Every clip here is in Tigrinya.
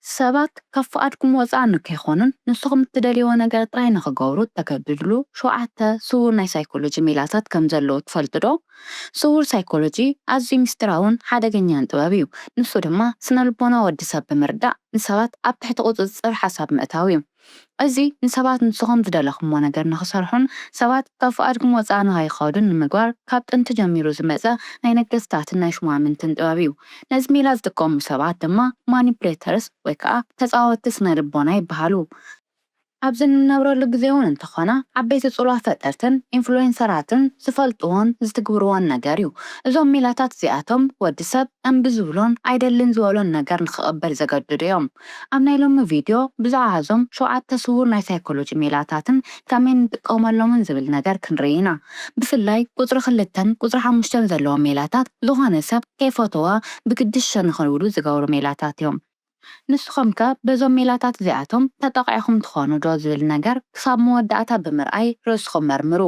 ሰባት ካብ ፍቓድኩም ወጻኢ ንከይኮኑን ንስኹም እትደልይዎ ነገር ጥራይ ንኽገብሩ እተገድድሉ ሸውዓተ ስዉር ናይ ሳይኮሎጂ ሜላታት ከም ዘለዉ ትፈልጡ ዶ? ስዉር ሳይኮሎጂ ኣዝዩ ምስጢራውን ሓደገኛን ጥበብ እዩ። ንሱ ድማ ስነ ልቦና ወዲ ሰብ ብምርዳእ ንሰባት ኣብ ትሕቲ ቁጽጽር ሓሳብ ምእታው እዩ። እዚ ንሰባት ንስኹም ዝደለኹሞ ነገር ንኽሰርሑን ሰባት ካብ ፍቓድኩም ወጻኢ ንኸይኸዱን ንምግባር ካብ ጥንቲ ጀሚሩ ዝመጸ ናይ ነገስታትን ናይ ሹማምንትን ጥበብ እዩ። ነዚ ሜላ ዝጥቀሙ ሰባት ድማ ማኒፕሌተርስ ወይ ከዓ ተጻወትቲ ስነ ልቦና ይበሃሉ። ኣብዚ እንነብረሉ ግዜ እውን እንተኾነ ዓበይቲ ጽልዋ ፈጠርትን ኢንፍሉዌንሰራትን ዝፈልጥዎን ዝትግብርዎን ነገር እዩ። እዞም ሜላታት እዚኣቶም ወዲ ሰብ እምቢ ዝብሎን ኣይደልን ዝበሎን ነገር ንኽቕበል ዘገድዱ እዮም። ኣብ ናይ ሎሚ ቪድዮ ብዛዕባ እዞም ሸውዓተ ስዉር ናይ ሳይኮሎጂ ሜላታትን ከመይ ንጥቀመሎምን ዝብል ነገር ክንርኢ ኢና። ብፍላይ ቁጽሪ ክልተን ቁጽሪ ሓሙሽተን ዘለዎም ሜላታት ዝኾነ ሰብ ከይፈተዋ ብግድሽ ሸነኽውሉ ዝገብሩ ሜላታት እዮም። ንስኹም ከ በዞም ሜላታት እዚኣቶም ተጠቒዕኹም ትኾኑ ዶ ዝብል ነገር ክሳብ መወዳእታ ብምርኣይ ርእስኹም መርምሩ።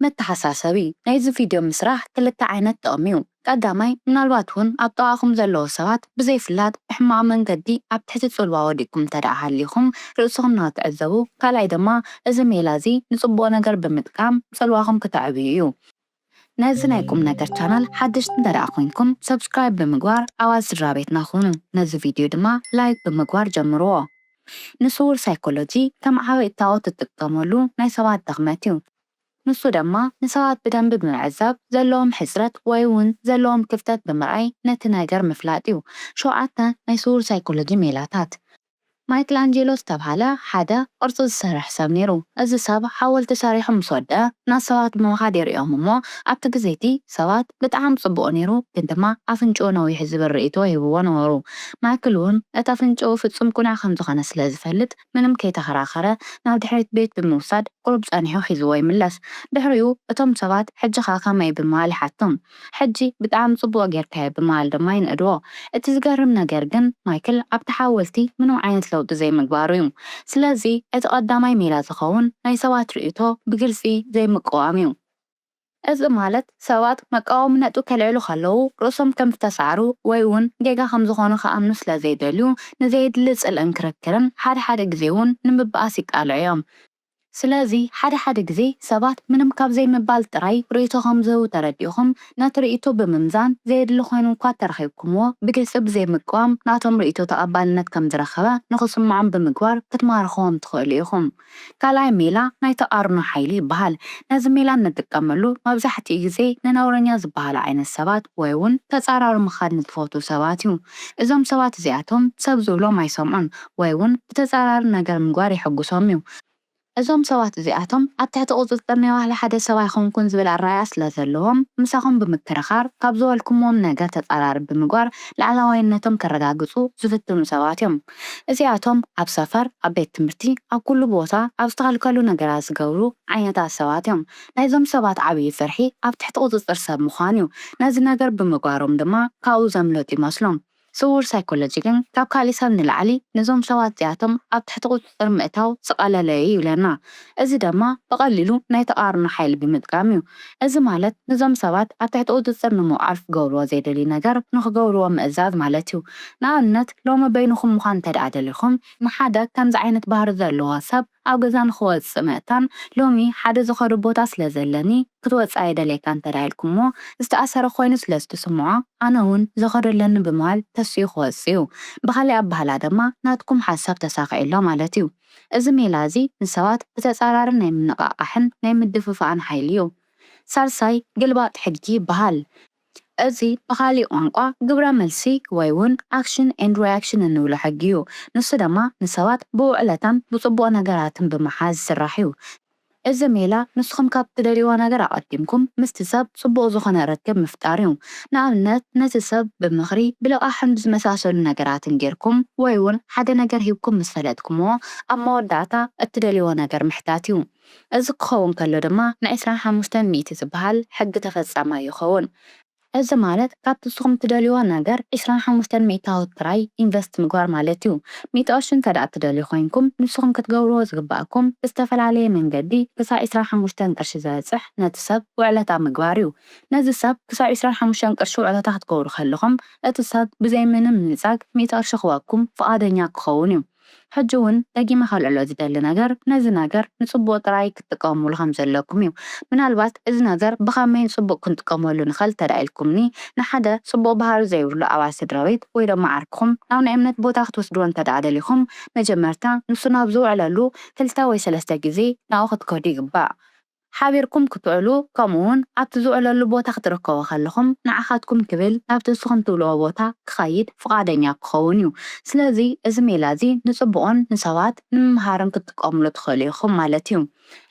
መተሓሳሰቢ፣ ናይዚ ቪድዮ ምስራሕ ክልተ ዓይነት ጥቕሚ እዩ። ቀዳማይ፣ ምናልባት እውን ኣብ ጥቓኹም ዘለዉ ሰባት ብዘይፍላጥ ብሕማቕ መንገዲ ኣብ ትሕቲ ጽልዋ ወዲቕኩም እንተ ደኣ ሃሊኹም ርእስኹም ንኽትዕዘቡ፣ ካልኣይ ድማ እዚ ሜላ እዚ ንጽቡቕ ነገር ብምጥቃም ጽልዋኹም ክተዕብዩ እዩ። ነዚ ናይ ቁም ነገር ቻናል ሓደሽቲ እንተ ደኣ ኮይንኩም ሰብስክራይብ ብምግባር ኣባል ስድራ ቤትና ኩኑ። ነዚ ቪድዮ ድማ ላይክ ብምግባር ጀምርዎ። ንስውር ሳይኮሎጂ ከም ዓቢ እታወት ትጥቀመሉ ናይ ሰባት ድኽመት እዩ። ንሱ ድማ ንሰባት ብደንቢ ብምዕዛብ ዘለዎም ሕጽረት ወይ እውን ዘለዎም ክፍተት ብምርኣይ ነቲ ነገር ምፍላጥ እዩ። ሸውዓተ ናይ ስውር ሳይኮሎጂ ሜላታት። ማይክል ኣንጀሎ ዝተብሃለ ሓደ ቅርጺ ዝሰርሕ ሰብ ነይሩ። እዚ ሰብ ሓወልቲ ሰሪሑ ምስ ወድአ ናብ ሰባት ብምኻድ የርእዮም እሞ ኣብቲ ግዜ እቲ ሰባት ብጣዕሚ ጽቡቕ ነይሩ ግን ድማ ኣፍንጭኡ ነዊሕ ዝብል ርእይቶ ይህብዎ ነበሩ። ማይክል እውን እቲ ኣፍንጭኡ ፍጹም ቅኑዕ ከም ዝኾነ ስለ ዝፈልጥ ምንም ከይተኸራኸረ ናብ ድሕሪት ቤት ብምውሳድ ቁሩብ ጸኒሑ ሒዝዎ ይምለስ። ድሕሪኡ እቶም ሰባት ሕጂ ኸ ከመይ ብምባል ይሓቶም። ሕጂ ብጣዕሚ ጽቡቕ ጌርካዮ ብምባል ድማ ይንእድዎ። እቲ ዝገርም ነገር ግን ማይክል ኣብቲ ሓወልቲ ምንም ዓይነት ለውጢ ዘይምግባሩ እዩ። ስለዚ እቲ ቀዳማይ ሜላ ዝኸውን ናይ ሰባት ርእይቶ ብግልጺ ዘይምቅዋም እዩ። እዚ ማለት ሰባት መቃወሚ ነጥቢ ከልዕሉ ከለዉ ርእሶም ከም ዝተሳዕሩ ወይ እውን ጌጋ ከም ዝኾኑ ክኣምኑ ስለ ዘይደልዩ ንዘየድሊ ጽልእን ክርክርን ሓደ ሓደ ግዜ እውን ንምብኣስ ይቃልዑ እዮም። ስለዚ ሓደ ሓደ ግዜ ሰባት ምንም ካብ ዘይምባል ጥራይ ርእይቶ ከም ዝህቡ ተረዲእኹም ነቲ ርእይቶ ብምምዛን ዘየድሊ ኮይኑ እኳ ተረኺብኩምዎ ብግልጺ ብዘይምቅዋም ናቶም ርእይቶ ተቐባልነት ከም ዝረኸበ ንኽስምዖም ብምግባር ክትማርኽዎም ትኽእሉ ኢኹም። ካልኣይ ሜላ ናይ ተቓርኖ ሓይሊ ይበሃል። ነዚ ሜላ እንጥቀመሉ መብዛሕትኡ ግዜ ንነውረኛ ዝበሃሉ ዓይነት ሰባት ወይ እውን ተጻራሪ ምኻድ ንዝፈትዉ ሰባት እዩ። እዞም ሰባት እዚኣቶም ሰብ ዝብሎም ኣይሰምዑን ወይ እውን ብተጻራሪ ነገር ምግባር የሐጉሶም እዩ። እዞም ሰባት እዚኣቶም ኣብ ትሕቲ ቁጽጽር ናይ ዋህላ ሓደ ሰብ ኣይኮንኩን ዝብል ኣረኣእያ ስለ ዘለዎም ምሳኹም ብምክርኻር ካብ ዝበልኩምዎም ነገር ተጻራሪ ብምግባር ላዕላዋይነቶም ከረጋግጹ ዝፍትኑ ሰባት እዮም። እዚኣቶም ኣብ ሰፈር፣ ኣብ ቤት ትምህርቲ፣ ኣብ ኩሉ ቦታ ኣብ ዝተኸልከሉ ነገራት ዝገብሩ ዓይነታት ሰባት እዮም። ናይዞም ሰባት ዓብዪ ፍርሒ ኣብ ትሕቲ ቁጽጽር ሰብ ምዃን እዩ። ነዚ ነገር ብምግባሮም ድማ ካብኡ ዘምለጡ ይመስሎም። ስውር ሳይኮሎጂ ግን ካብ ካሊእ ሰብ ንላዕሊ ነዞም ሰባት እዚኣቶም ኣብ ትሕቲ ቁጽጽር ምእታው ዝቐለለ እዩ ይብለና። እዚ ድማ ብቐሊሉ ናይ ተቓርኖ ሓይሊ ብምጥቃም እዩ። እዚ ማለት ነዞም ሰባት ኣብ ትሕቲ ቁጽጽር ንምውዓል ክገብርዎ ዘይደልዩ ነገር ንኽገብርዎ ምእዛዝ ማለት እዩ። ንኣብነት ሎሚ በይንኹም ምዃን እንተ ደኣ ደሊኹም ንሓደ ከምዚ ዓይነት ባህሪ ዘለዎ ሰብ ኣብ ገዛ ንኽወጽእ ምእታን ሎሚ ሓደ ዝኸዶ ቦታ ስለ ዘለኒ ክትወጽእ ኣይደልየካ እንተ ደኣ ኢልኩሞ ዝተኣሰረ ኮይኑ ስለ ዝትስምዖ ኣነ እውን ዝኸዶ ኣለኒ ብምባል ተሲኡ ክወጽእ እዩ። ብኻሊእ ኣበሃህላ ድማ ናትኩም ሓሳብ ተሳኺዑ ኣሎ ማለት እዩ። እዚ ሜላ እዚ ንሰባት ብተጻራሪ ናይ ምንቕቓሕን ናይ ምድፍፋእን ሓይሊ እዩ። ሳልሳይ ግልባጥ ሕጊ ይበሃል። እዚ ብኻሊእ ቋንቋ ግብረ መልሲ ወይ እውን ኣክሽን ኤንድ ሪያክሽን እንብሎ ሕጊ እዩ። ንሱ ድማ ንሰባት ብውዕለታን ብጽቡቕ ነገራትን ብምሓዝ ዝስራሕ እዩ። እዚ ሜላ ንስኹም ካብ ትደልይዎ ነገር ኣቐዲምኩም ምስቲ ሰብ ጽቡቕ ዝኾነ ርክብ ምፍጣር እዩ። ንኣብነት ነቲ ሰብ ብምኽሪ፣ ብልቓሕን ብዝመሳሰሉ ነገራትን ጌርኩም ወይ እውን ሓደ ነገር ሂብኩም ምስ ፈለጥኩምዎ ኣብ መወዳእታ እትደልይዎ ነገር ምሕታት እዩ። እዚ ክኸውን ከሎ ድማ ንዕስራን ሓሙሽተን ሚእቲ ዝበሃል ሕጊ ተፈጻማይ ይኸውን። እዚ ማለት ካብቲ ንስኹም ትደልይዎ ነገር ዕስራን ሓሙሽተን ሚእታዊ ጥራይ ኢንቨስት ምግባር ማለት እዩ። ሚእቲ ቅርሺ እንተ ደኣ ትደልዩ ኮይንኩም፣ ንስኹም ክትገብርዎ ዝግባእኩም ብዝተፈላለየ መንገዲ ክሳዕ ዕስራን ሓሙሽተን ቅርሺ ዘብጽሕ ነቲ ሰብ ውዕለታ ምግባር እዩ። ነዚ ሰብ ክሳዕ ዕስራን ሓሙሽተን ቅርሺ ውዕለታ ክትገብሩ ከለኹም፣ እቲ ሰብ ብዘይ ምንም ምንጻግ ሚእቲ ቅርሺ ክወኩም ፍቓደኛ ክኸውን እዩ። ሕጂ እውን ደጊመ ከልዕሎ ዝደሊ ነገር፣ ነዚ ነገር ንጽቡቕ ጥራይ ክትጥቀሙሉ ከም ዘለኩም እዩ። ምናልባት እዚ ነገር ብኸመይ ንጽቡቕ ክንጥቀመሉ ንኽእል እንተ ደኣ ኢልኩምኒ፣ ንሓደ ጽቡቕ ባህሪ ዘይብሉ ኣባል ስድራ ቤት ወይ ድማ ዓርክኹም ናብ ናይ እምነት ቦታ ክትወስድዎ እንተ ደኣ ደሊኹም፣ መጀመርታ ንሱ ናብ ዝውዕለሉ ክልተ ወይ ሰለስተ ግዜ ናብኡ ክትከዱ ይግባእ። ሓቢርኩም ክትውዕሉ፣ ከምኡ እውን ኣብቲ ዝውዕለሉ ቦታ ክትርከቡ ከለኹም፣ ንዓኻትኩም ክብል ናብቲ ንስኹም ትብልዎ ቦታ ክኸይድ ፍቓደኛ ክኸውን እዩ። ስለዚ እዚ ሜላ እዚ ንጽቡቕን ንሰባት ንምምሃርን ክትጥቀሙሉ ትኽእሉ ኢኹም ማለት እዩ።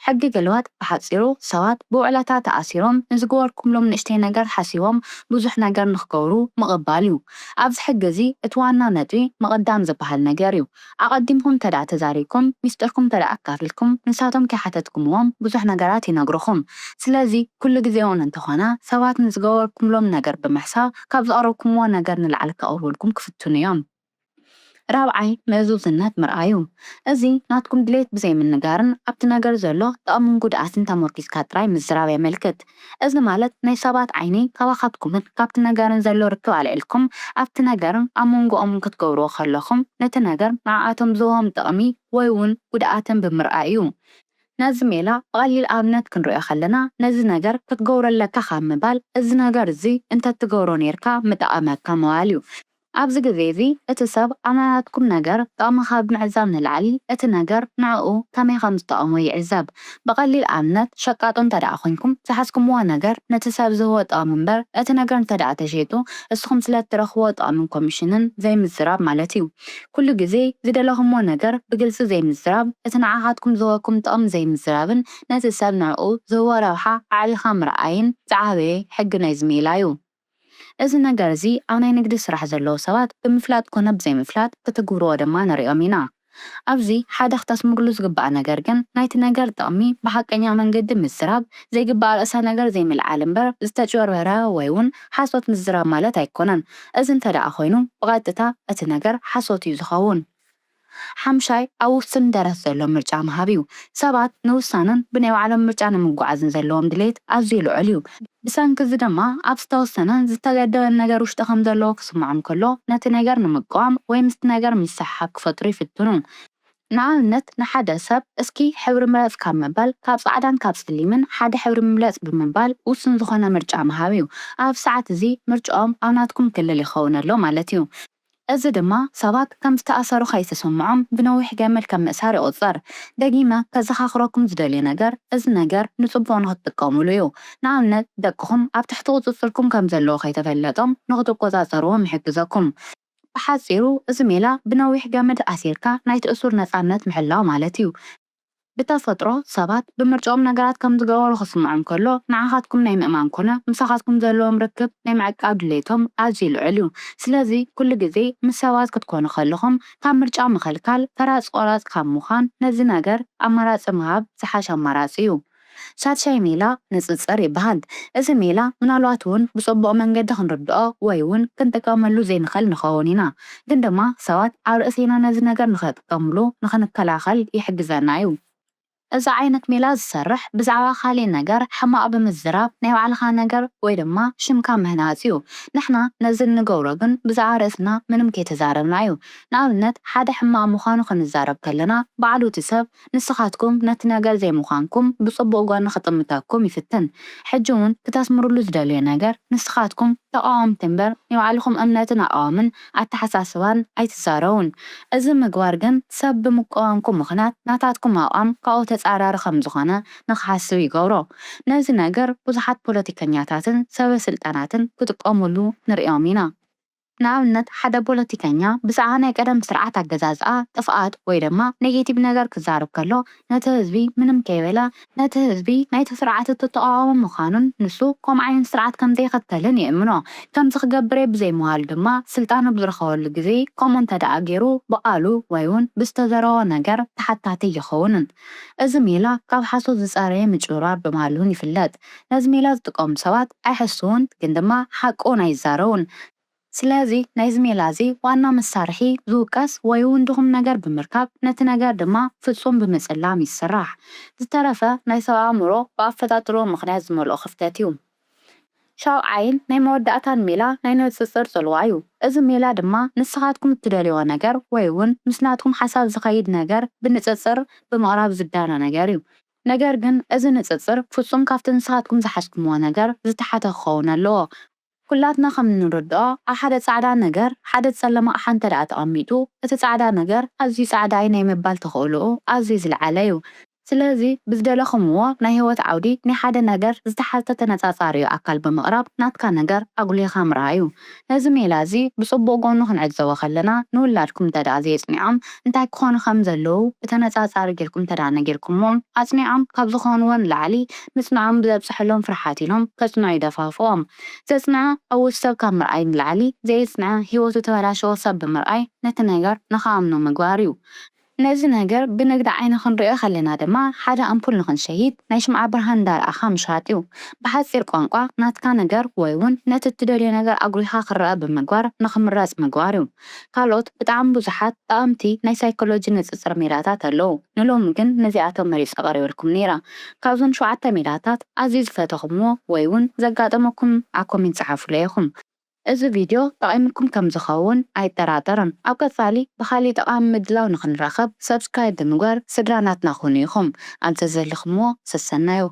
ሕጊ ግልባጥ ብሓጺሩ፣ ሰባት ብውዕለታ ተኣሲሮም ንዝገበርኩምሎም ንእሽተይ ነገር ሓሲቦም ብዙሕ ነገር ንኽገብሩ ምቕባል እዩ። ኣብዚ ሕጊ እዚ እቲ ዋና ነጥቢ ምቕዳም ዝበሃል ነገር እዩ። ኣቐዲምኩም እንተ ደኣ ተዛሪብኩም፣ ሚስጥርኩም እንተ ደኣ ኣካፊልኩም፣ ንሳቶም ከይሓተትኩምዎም ብዙሕ ነገራት ይነግሩኹም። ስለዚ ኩሉ ግዜ እውን እንተኾነ ሰባት ንዝገበርኩምሎም ነገር ብምሕሳብ ካብ ዘቕረብኩምዎ ነገር ንላዕሊ ከቕርቡልኩም ክፍትኑ እዮም። ራብዓይ፣ ምእዙዝነት ምርኣዩ። እዚ ናትኩም ድሌት ብዘይምንጋርን ኣብቲ ነገር ዘሎ ጥቕምን ጉድኣትን ተመርኪዝካ ጥራይ ምዝራብ የመልክት። እዚ ማለት ናይ ሰባት ዓይኒ ካባኻትኩምን ካብቲ ነገርን ዘሎ ርክብ ኣልዒልኩም ኣብቲ ነገርን ኣብ መንጎኦምን ክትገብርዎ ከለኹም ነቲ ነገር ንዓኣቶም ዝህቦም ጥቕሚ ወይ እውን ጉድኣትን ብምርኣይ እዩ። ነዚ ሜላ ብቐሊል ኣብነት ክንሪኦ ከለና፣ ነዚ ነገር ክትገብሮ ኣለካ ካብ ምባል፣ እዚ ነገር እዚ እንተትገብሮ ኔርካ ምጠቐመካ ምባል እዩ። ኣብዚ ግዜ እዚ እቲ ሰብ ኣብ ናትኩም ነገር ጥቕሚ ካብ ምዕዛብ ንላዕሊ እቲ ነገር ንዕኡ ከመይ ከም ዝጠቐሞ ይዕዘብ። ብቐሊል ኣብነት፣ ሸቃጦ እንተ ደኣ ኮይንኩም፣ ዝሓዝኩምዎ ነገር ነቲ ሰብ ዝህቦ ጥቕሚ እምበር እቲ ነገር እንተ ደኣ ተሸይጡ እስኹም ስለ እትረኽብዎ ጥቕምን ኮሚሽንን ዘይምዝራብ ማለት እዩ። ኩሉ ግዜ ዝደለኹምዎ ነገር ብግልጺ ዘይምዝራብ፣ እቲ ንዓኻትኩም ዝህበኩም ጥቕሚ ዘይምዝራብን ነቲ ሰብ ንዕኡ ዝህቦ ረብሓ ኣዕቢኻ ምርኣይን ዝዓበየ ሕጊ ናይዚ ሜላ እዩ። እዚ ነገር እዚ ኣብ ናይ ንግዲ ስራሕ ዘለዉ ሰባት ብምፍላጥ ኮነ ብዘይምፍላጥ ክትግብርዎ ድማ ንሪኦም ኢና። ኣብዚ ሓደ ክተስምርሉ ዝግባእ ነገር ግን ናይቲ ነገር ጥቕሚ ብሓቀኛ መንገዲ ምዝራብ፣ ዘይግባእ ርእሰ ነገር ዘይምልዓል እምበር ዝተጭበርበረ ወይ እውን ሓሶት ምዝራብ ማለት ኣይኮነን። እዚ እንተ ደኣ ኮይኑ ብቐጥታ እቲ ነገር ሓሶት እዩ ዝኸውን። ሓምሻይ፣ ኣብ ውሱን ደረት ዘሎ ምርጫ ምሃብ እዩ። ሰባት ንውሳነን ብናይ ባዕሎም ምርጫ ንምጉዓዝን ዘለዎም ድሌት ኣዝዩ ልዑል እዩ። ብሰንኪ እዚ ድማ ኣብ ዝተወሰነን ዝተገደበን ነገር ውሽጢ ከም ዘለዎ ክስምዖም ከሎ ነቲ ነገር ንምቅዋም ወይ ምስቲ ነገር ምስሕሓብ ክፈጥሩ ይፍትኑ። ንኣብነት ንሓደ ሰብ እስኪ ሕብሪ ምረጽ ካብ ምባል ካብ ጻዕዳን ካብ ጸሊምን ሓደ ሕብሪ ምረጽ ብምባል ውሱን ዝኾነ ምርጫ ምሃብ እዩ። ኣብ ሰዓት እዚ ምርጫኦም ኣብ ናትኩም ክልል ይኸውን ኣሎ ማለት እዩ። እዚ ድማ ሰባት ከም ዝተኣሰሩ ከይተሰምዖም ብነዊሕ ገመድ ከም ምእሳር ይቑጸር። ደጊመ ከዘኻኽረኩም ዝደልዮ ነገር፣ እዚ ነገር ንጽቡቕ ንኽትጥቀሙሉ እዩ። ንኣብነት ደቅኹም ኣብ ትሕቲ ቁጽጽርኩም ከም ዘለዉ ከይተፈለጦም ንኽትቆጻጸርዎም ይሕግዘኩም። ብሓጺሩ እዚ ሜላ ብነዊሕ ገመድ ኣሲርካ ናይቲ እሱር ነጻነት ምሕላው ማለት እዩ። ብተፈጥሮ ሰባት ብምርጭኦም ነገራት ከም ዝገበሩ ክስምዖም ከሎ ንዓኻትኩም ናይ ምእማን ኮነ ምሳኻትኩም ዘለዎም ርክብ ናይ ምዕቃብ ድሌቶም ኣዝዩ ልዑል እዩ። ስለዚ ኩሉ ግዜ ምስ ሰባት ክትኮኑ ከለኹም ካብ ምርጫ ምኽልካል ፈራጽ ቆራጽ ካብ ምዃን ነዚ ነገር ኣማራጺ ምሃብ ዝሓሸ ኣማራጺ እዩ። ሻድሻይ ሜላ ንጽጽር ይበሃል። እዚ ሜላ ምናልባት እውን ብጽቡቕ መንገዲ ክንርድኦ ወይ እውን ክንጥቀመሉ ዘይንኽእል ንኸውን ኢና። ግን ድማ ሰባት ኣብ ርእሲና ነዚ ነገር ንኸጥቀምሉ ንኽንከላኸል ይሕግዘና እዩ። እዚ ዓይነት ሜላ ዝሰርሕ ብዛዕባ ካሊእ ነገር ሕማቕ ብምዝራብ ናይ ባዕልኻ ነገር ወይ ድማ ሽምካ ምህናጽ እዩ። ንሕና ነዚ እንገብሮ ግን ብዛዕባ ርእስና ምንም ከይተዛረብና እዩ። ንኣብነት ሓደ ሕማቕ ምዃኑ ክንዛረብ ከለና ባዕሉ እቲ ሰብ ንስኻትኩም ነቲ ነገር ዘይምዃንኩም ብጽቡቕ ጎኒ ክጥምተኩም ይፍትን። ሕጂ እውን ክተስምርሉ ዝደልዮ ነገር ንስኻትኩም ተቓወምቲ እምበር ናይ ባዕልኹም እምነትን ኣቃውምን ኣተሓሳስባን ኣይትዛረቡን። እዚ ምግባር ግን ሰብ ብምቅዋምኩም ምኽንያት ናታትኩም ኣቋም ካብኡ ተጻራሪ ከም ዝኾነ ንኽሓስብ ይገብሮ። ነዚ ነገር ብዙሓት ፖለቲከኛታትን ሰበ ስልጣናትን ክጥቀሙሉ ንሪኦም ኢና። ንኣብነት ሓደ ፖለቲከኛ ብዛዕባ ናይ ቀደም ስርዓት ኣገዛዝኣ ጥፍኣት ወይ ድማ ኔጌቲቭ ነገር ክዛረብ ከሎ ነቲ ህዝቢ ምንም ከይበለ ነቲ ህዝቢ ናይቲ ስርዓት እትተቃወሞ ምዃኑን ንሱ ከምኡ ዓይነት ስርዓት ከም ዘይኸተልን ይእምኖ። ከምዚ ክገብር እየ ብዘይምባሉ ድማ ስልጣን ኣብ ዝረኸበሉ ግዜ ከምኡ እንተ ደኣ ገይሩ ብቓሉ ወይ እውን ብዝተዘረቦ ነገር ተሓታቲ ኣይኸውንን። እዚ ሜላ ካብ ሓሶት ዝጸረየ ምጭብርባር ብምባል እውን ይፍለጥ። ነዚ ሜላ ዝጥቀሙ ሰባት ኣይሕስዉን ግን ድማ ሓቂ እውን ኣይዛረቡን። ስለዚ ናይዚ ሜላ እዚ ዋና መሳርሒ ዝውቀስ ወይ እውን ድኹም ነገር ብምርካብ ነቲ ነገር ድማ ፍጹም ብምጽላም ይስራሕ። ዝተረፈ ናይ ሰብ ኣእምሮ ብኣፈጣጥርኡ ምኽንያት ዝመልኦ ክፍተት እዩ። ሻውዓይን ናይ መወዳእታን ሜላ ናይ ንጽጽር ጽልዋ እዩ። እዚ ሜላ ድማ ንስኻትኩም እትደልይዎ ነገር ወይ እውን ምስ ናትኩም ሓሳብ ዝኸይድ ነገር ብንጽጽር ብምቕራብ ዝዳሎ ነገር እዩ። ነገር ግን እዚ ንጽጽር ፍጹም ካብቲ ንስኻትኩም ዝሓዝኩምዎ ነገር ዝተሓተ ክኸውን ኣለዎ። ኩላትና ከም እንርድኦ ኣብ ሓደ ጻዕዳ ነገር ሓደ ጸለማ ኣቕሓ እንተ ደኣ ተቐሚጡ እቲ ጻዕዳ ነገር ኣዝዩ ጻዕዳ እዩ ናይ ምባል ተኽእሎኡ ኣዝዩ ዝለዓለ እዩ። ስለዚ ብዝደለኹምዎ ናይ ህይወት ዓውዲ ናይ ሓደ ነገር ዝተሓተ ተነጻጻሪኡ ኣካል ብምቕራብ ናትካ ነገር ኣጉሊህኻ ምርኣይ እዩ። ነዚ ሜላ እዚ ብጽቡቕ ጎኑ ክንዕዘቦ ከለና ንውላድኩም እንተ ደኣ ዘየጽኒዖም እንታይ ክኾኑ ከም ዘለዉ ብተነጻጻሪ ጌርኩም እንተ ደኣ ነጊርኩሞም ኣጽኒዖም ካብ ዝኾንዎ ንላዕሊ ምጽንዖም ብዘብጽሐሎም ፍርሓት ኢሎም ከጽንዑ ይደፋፍኦም። ዘጽንዐ ዕዉት ሰብ ካብ ምርኣይ ንላዕሊ ዘየጽንዐ ህይወቱ ተበላሸወ ሰብ ብምርኣይ ነቲ ነገር ንኽኣምኖ ምግባር እዩ። ነዚ ነገር ብንግዲ ዓይኒ ክንሪኦ ከለና ድማ ሓደ ኣምፑል ንኽንሸይጥ ናይ ሽምዓ ብርሃን እንዳረኣኻ ምሻጥ እዩ። ብሓጺር ቋንቋ ናትካ ነገር ወይ እውን ነቲ እትደልዮ ነገር ኣጉሊኻ ክረኣ ብምግባር ንኽምረጽ ምግባር እዩ። ካልኦት ብጣዕሚ ብዙሓት ጠቐምቲ ናይ ሳይኮሎጂ ንጽጽር ሜላታት ኣለዉ። ንሎሚ ግን ነዚኣቶም መሪጸ ቀሪበልኩም ነይረ። ካብዞም ሸውዓተ ሜላታት ኣዝዩ ዝፈተኹምዎ ወይ እውን ዘጋጠመኩም ኣብ ኮሜንት ጸሓፉለይ ኢኹም። እዚ ቪድዮ ጠቒምኩም ከም ዝኸውን ኣይጠራጠርን። ኣብ ቀጻሊ ብኻሊእ ጠቓሚ ምድላው ንኽንራኸብ ሰብስክራይብ ብምግባር ስድራ ናትና ኩኑ ኢኹም። ኣብ ዘዘለኹምዎ ሰሰናዩ።